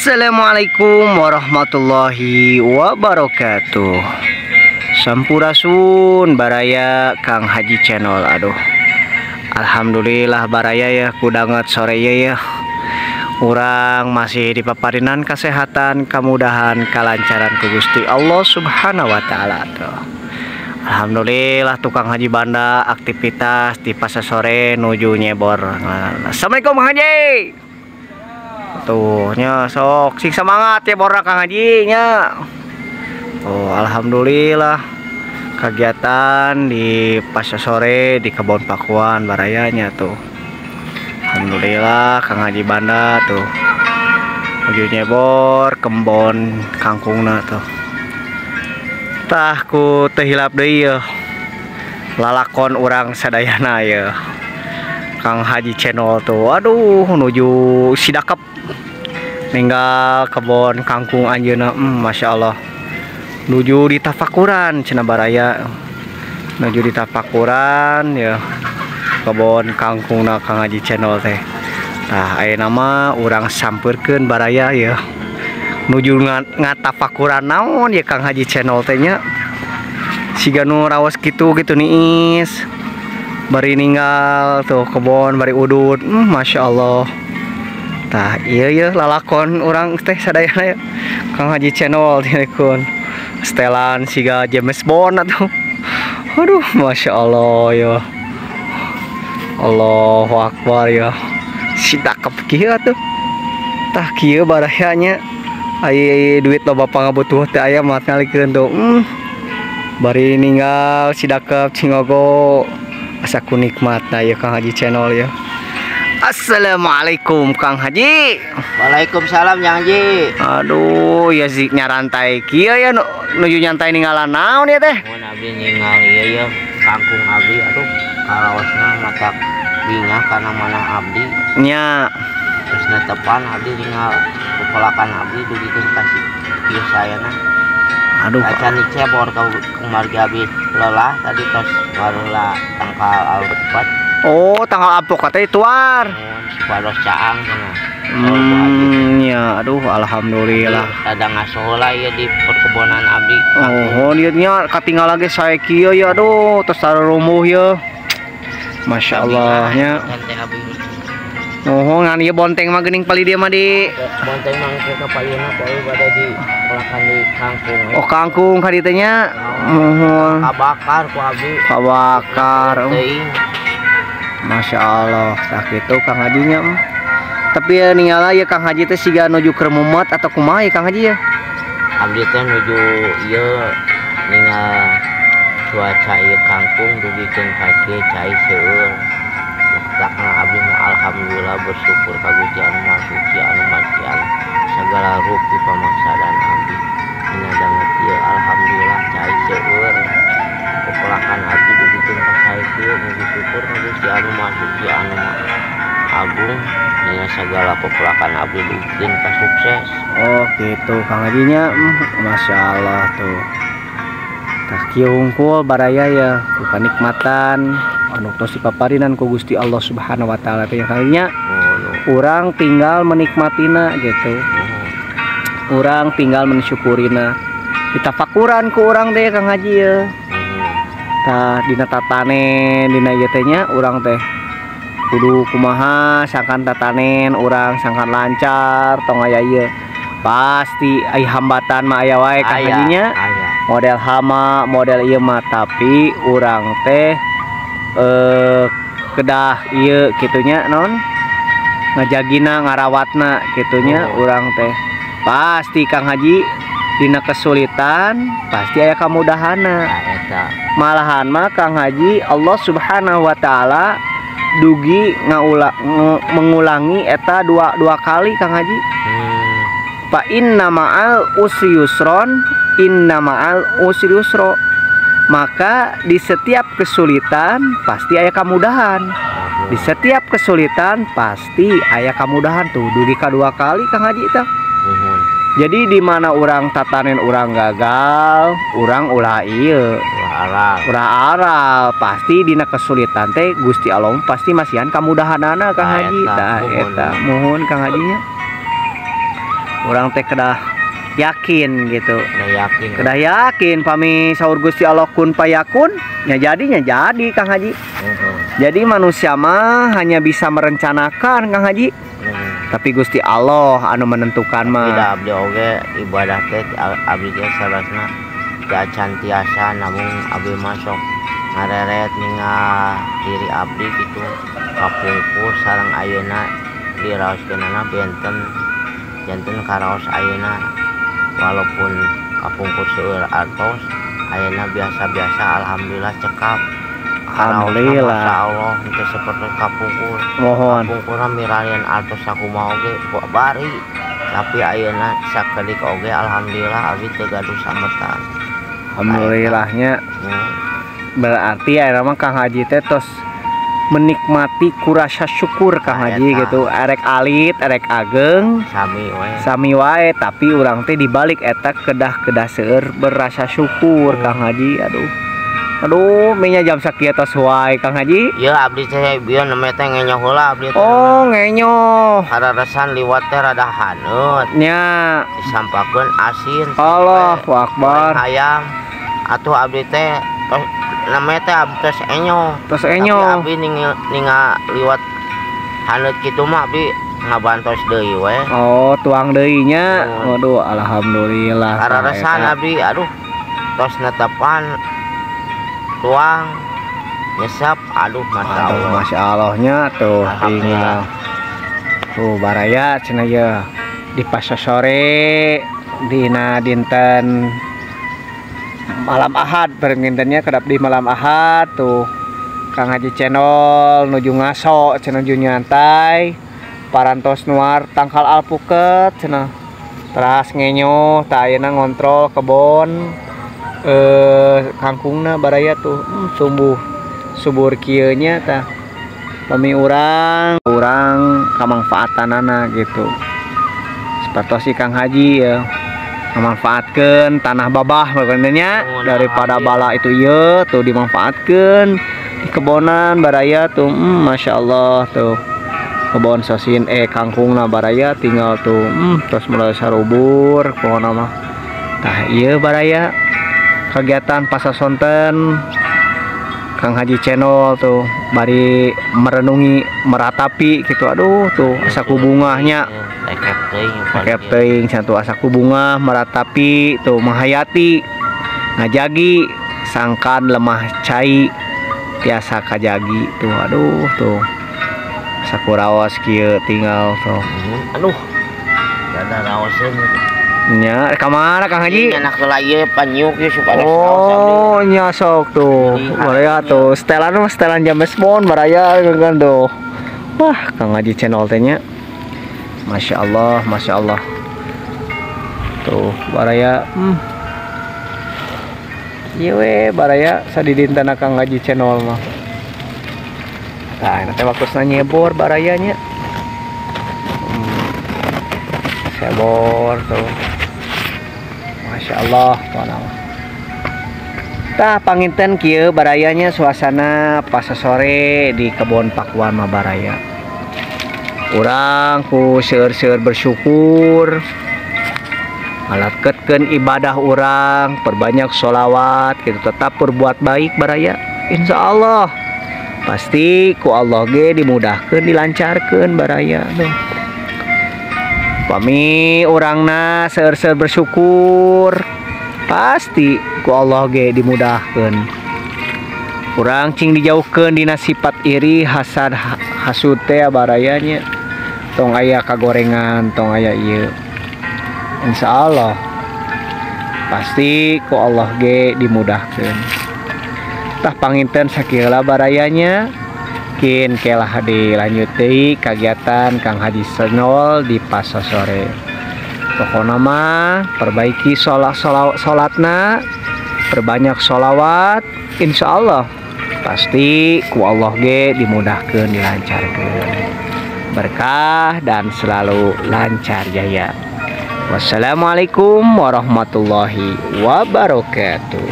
Assalamualaikum warahmatullahi wabarakatuh. Sampurasun baraya Kang Haji Channel. Aduh, alhamdulillah baraya ya, kudanget sore ya ya. Urang masih dipaparinan kesehatan, kemudahan, kelancaran ku Gusti Allah Subhanahu wa taala tuh. Alhamdulillah tukang Haji Banda aktivitas di pasar sore nuju nyebor. Assalamualaikum Kang Haji. Tuh nya sok sing semangat ya borna Kang Haji nya. Oh, alhamdulillah kegiatan di pasar sore di Kebon Pakuan barayanya tuh. Alhamdulillah Kang Haji Banda tuh nuju nyebor kembon kangkungna tuh. Tah ku teu hilap deui yeuh lalakon urang sadayana yeuh Kang Haji Channel tuh. Aduh, nuju sidakep ninggal kebon kangkung anjeunna. Masya Allah, nuju ditafakuran cenah baraya, nuju ditafakuran ya kebon kangkungna Kang Haji Channel teh. Tah ayeuna mah urang sampeurkeun baraya ya nuju ngatafakuran naon ya Kang Haji Channel teh nya, siga nu raos kitu gitu niis bari ninggal tuh kebon bari udut. Masya Allah. Tah iya ya lalakon urang teh sadayana ya Kang Haji Channel kun setelan siga James Bond atuh. Aduh, Masya Allah ya, Allahu Akbar ya, sidakep kieu atuh. Tah kieu barayanya ai duit loba pangabutuh teh aya mah ngalikeun tuh. Bari ninggal sidakep cingogo asa ku nikmatna ya Kang Haji Channel ya. Assalamualaikum Kang Haji. Waalaikumsalam Yang Haji. Aduh, ya si nyarantai kieu ya nuju nyantai ninggalan naon ya teh? Mun abdi ninggal ieu ya kangkung abdi, aduh karaosna matak bingah kana mana abdi. Nya. Terus netepan abdi ninggal pepelakan abdi dugikeun ka si kieu sayana. Aduh, acan dicebor ka kumargi abdi lelah tadi tos barulah tangkal alpokat. Oh, tanggal alpokat teh tuar. Supados caang cenah. Ya, aduh alhamdulillah. Ada ngasola ya di perkebunan abdi. Oh, ieu nya katinggal lagi sae kieu ya, aduh tos tarurumuh ya. Masya Allah nya. Oh, ngan ieu bonteng mah geuning pali dia mah di. Bonteng mah engke ka payuna bae bade di pelakan di kangkung. Oh, kangkung ka dieu teh nya. Muhun. Kabakar ku abdi. Kabakar. Masya Allah, tah kitu Kang Haji nya. Tapi ya ninggal ya Kang Haji teh siga nuju keur mumet atau kumaha ya Kang Haji ya? Abdi teh nuju ieu ninggal cuaca ieu kangkung dugikeun ka kieu cai seueur. Takna abdi mah alhamdulillah bersyukur ka Gusti anu Maha Suci anu Maha segala rupi pamaksadan abdi. Dina danget ieu alhamdulillah cai seueur. Pepelakan abdi dugikeun ka sae kieu mugi syukur ka Gusti anu Maha Suci anu Maha Agung dina segala pepelakan abdi dugikeun ka sukses. Oh gitu Kang Haji nya. Masya Allah tuh. Tah kieu hungkul baraya ya ku kanikmatan anu tos dipaparinan ku Gusti Allah Subhanahu wa taala teh Kang Haji nya. Urang tinggal menikmatina gitu. Urang tinggal mensyukurina. Ditafakuran ku urang teh Kang Haji ya. Tah dina tatanen dina ieu teh nya urang teh kudu kumaha sangkan tatanen urang sangkan lancar tong aya ieu. Pasti ai hambatan mah aya wae Kang Haji nya. Model hama, model ieu mah, tapi urang teh kedah ieu kitunya non ngajagina ngarawatna kitunya. Urang teh pasti Kang Haji dina kesulitan pasti aya kamudahanna. Malahan mah Kang Haji Allah Subhanahu wa taala dugi mengulangi eta dua kali Kang Haji. Fa inna ma'al usri yusron, inna ma'al usri yusro. Maka di setiap kesulitan pasti aya kamudahan. Di setiap kesulitan pasti aya kamudahan tuh dugi ka dua kali Kang Haji teh. Jadi di mana urang tatanen urang gagal, urang ulah ieu. Ulah aral, pasti dina kesulitan teh Gusti Allah pasti masihan kamudahanana Kang Haji. Tah eta muhun Kang Haji nya. Urang teh kedah yakin gitu. Kedah yakin. Kedah yakin pami saur Gusti Allah kun payakun, nya jadi Kang Haji. Jadi manusia mah hanya bisa merencanakan Kang Haji. Tapi Gusti Allah anu menentukan mah. Tidak abdi oge ibadah teh abdi teh salasna acan tiasa namun abdi masuk ngareret ningal diri abdi gitu kapungkur sareng ayeuna diraoskeunana benten janten karaos ayeuna walaupun kapungkur seueur artos ayeuna biasa-biasa alhamdulillah cekap. Alhamdulillah. Masya Allah henteu seperti kapungkur. Mohon. Kapungkurna mirarian artos sakumaha oge bari tapi ayeuna sakedik oge alhamdulillah abdi teu gaduh sametan. Alhamdulillahnya. Berarti ayeuna mah Kang Haji teh tos menikmati kurasa syukur Kang Haji gitu. Erek alit, erek ageng, sami wae. Sami wae, tapi urang teh dibalik eta kedah-kedah seueur berasa syukur Kang Haji. Aduh. Aduh, menya jam sakieu tos wae Kang Haji. Ieu abdi teh bieu neme teh ngenyoh heula abdi teh. Oh, ngenyoh. Kararesan liwat teh rada haneut. Nya, disampakeun asin. Allahu akbar. Hayam. Atuh abdi teh tos neme teh abdi tos enyoh. Tos enyoh. Tapi abdi ninga liwat haneut kitu mah abdi ngabantos deui we. Oh, tuang deui nya. Waduh, alhamdulillah. Kararesan abdi aduh tos netepan tuang nyesep aduh masya Allah. Masya Allahnya tuh tinggal tuh baraya cenah ye di pasar sore dina dinten malam Ahad permintennya kedap di malam Ahad tuh Kang Haji Cendol nuju ngaso cenah nuju nyantai parantos nuar tangkal alpuket cenah teras ngenyoh tah ayeuna ngontrol kebon kangkungna baraya tuh sumbuh subur kieu nya tah pami urang kamangfaatanana gitu sapertos si Kang Haji ya memanfaatkeun tanah babah makanya daripada bala itu ieu tuh dimanfaatkeun di kebonan baraya tuh Masya Allah tuh kebon sosin kangkungna baraya tinggal tuh terus mulai sarubur pokona mah tah ieu baraya kegiatan pasar sonten Kang Haji Cendol tuh bari merenungi meratapi gitu aduh tuh asaku bungahnya rekep teuing satu asaku bunga meratapi tuh menghayati ngajagi sangkan lemah cai tiasa kajagi tuh aduh tuh asaku raos kieu tinggal tuh aduh rada raoseun nya ka mana Kang Haji? Nya nak heula ieu panyuk ieu supaya oh, nya sok tuh. Baraya tuh setelan mah setelan James Bond baraya kan tuh. Wah, Kang Haji Cendol teh nya. Masya Allah, Masya Allah. Tuh, baraya. Ieu we baraya sadidintena Kang Haji Cendol mah. Tah, eta teh waktuna nyebor baraya nya. Sebor tuh. Masya Allah tuh. Tah panginten kieu barayanya suasana pas sore di kebon Pakuan mah baraya. Urang ku seueur-seueur bersyukur. Ngalaketkeun ibadah urang, perbanyak sholawat gitu, tetap berbuat baik baraya. Insya Allah pasti ku Allah ge dimudahkeun, dilancarkeun baraya tuh. Pami urangna seueur-seueur bersyukur pasti ku Allah ge dimudahkeun. Urang cing dijauhkeun dina sifat iri, hasad, hasud teh baraya nya. Tong aya kagorengan, tong aya ieu. Insya Allah pasti ku Allah ge dimudahkeun. Tah panginten sakieu barayanya. Kin kelah dilanjut deui kagiatan Kang Haji Cendol di pasar sore. Pokona mah perbaiki sholatna, perbanyak sholawat, insya Allah pasti ku Allah ge dimudahkeun, dilancarkeun, berkah dan selalu lancar jaya. Wassalamualaikum warahmatullahi wabarakatuh.